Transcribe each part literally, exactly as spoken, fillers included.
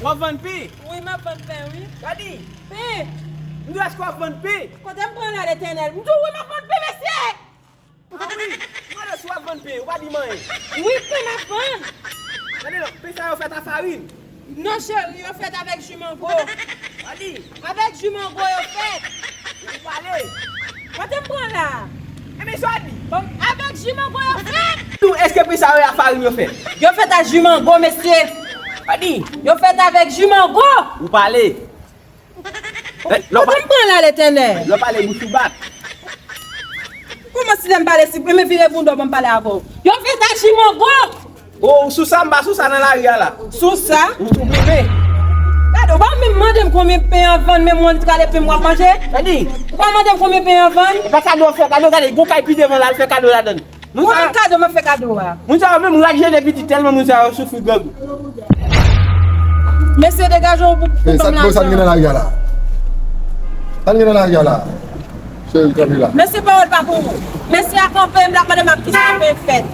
W ap vann pen? Wi, m ap vann pen, wi. Gade! Pen! M di w èske w ap vann pen? Kote m pran la, Letènèl? M di w wi, m ap vann pen, mesye! Ah wi, m mande si w ap vann pen, ou pa di m anyen. Wi, pen m ap vann. Gade non, pen sa yo fèt a farin. Non, cheri, yo fèt avèk ji mango. Gade. Avèk ji mango yo fèt. Ou pale. Kote m pran la? Ebyen, sa w di? Bon, avèk ji mango yo fèt. Tou, èske pen sa yo a farin yo fèt? Yo fèt a ji mango, mesye. Gade. Yo fèt avèk ji mango. Ou pale. Eh, lè w pa- Kote m pran la, Letènèl? Lè w pale bouch ou bat. Kòman si lè m pale si, men vire bouda w ban m pale avè w. Yo fèt a ji mango. Oh, ou sou sa, m pa sou sa nan lari a la. Sou sa? Ou, ou bebe. Gade, ou pa menm mande m konbyen pen an vann, menm ou annik rale pen m w ap manje? Gade. Ou pa mande m konbyen pen an vann? E pa kado w fè, kado, gade, gon kay pi devan la, l fè kado ladann. Moun sa yo, kado m ap fè kado a? Moun sa yo menm rat jene pitit tèlman moun sa yo soufri gang. Mesye, degaje w pou, pou ban m lajan. Sa n gen nan lari a la? Sa n gen nan lari a la? Cheri, kanpe la. Mesye, pawòl pa pou ou. Mesye a kanpe, m la mande m ak kisa kanpe fèt.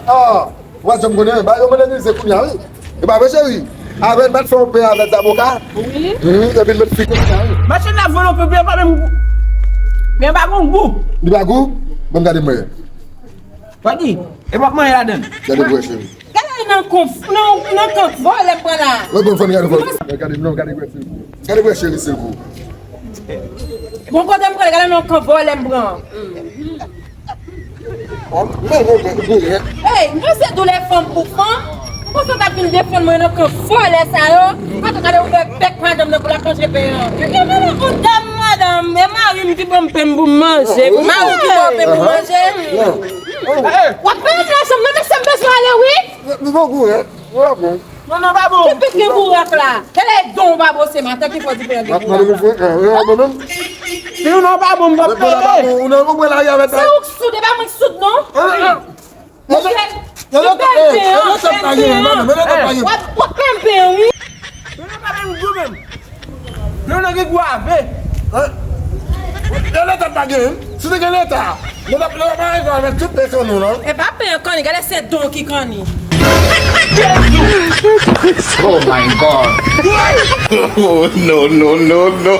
Ah, w a janm konnen, ba yo mande se kounye a, wi. E pa vre, cheri? Avè l, bat fè yon pen avè zaboka. Wi. Epi l met fik kounye a, wi. Machann la vòlò pen, pen pa menm gou. Men pa gon gou. Li pa gou? Bon, gade mwen. Pati, e w ap manje ladann. Gade bwè, cheri. Gade nan konf, nan, nan kan vòlè m pran la. Wè, bon, fò n gade vòlè. Gade, non, gade bwè, cheri. Gade bwè, cheri, se gou. Bon, kote m pran, gade nan kan vòlè m pran. Bon, bon, bon, bon, hein. Ey, mwen se doulè fanm pou fanm. Konsa w t ap vin defann mwen nan kan vòlè sa yo. Ata gade ouvè bèk madanm nan pou l ap manje pen an. Yo, yo, yo, yo, dam, madanm, e mari m ki ban m pen pou m manje. Mari w ki ba w pen pou w manje. W ap peye nan chanm nan, mesye, m bezwen ale, wi. Nou bon gou, hein? Ou pa bon. Non, non, pa bon. Ki pik gen bourak la? Kèlè don w pa bon se maten ki fò di peye gen bourak la? Si ou non pa bon, m p ap peye. Ou nan konprann la, y avè sa. Se ou k soud, e pa mwen k soud, non. Mesye, yo, yo, yo, yo, tèt pa gen, madanm, yo, tèt pa gen. W ap, w ap peye pen, wi. Yo, yo, pa menm gou menm. Non, non, gen gou ave. Yo, leta pa gen. Si te gen leta, leta, leta pa gen avèk tout pèsòn nou, non? E pa pen kanni, gade se don ki kanni. Oh my God. Oh, no, no, no, no.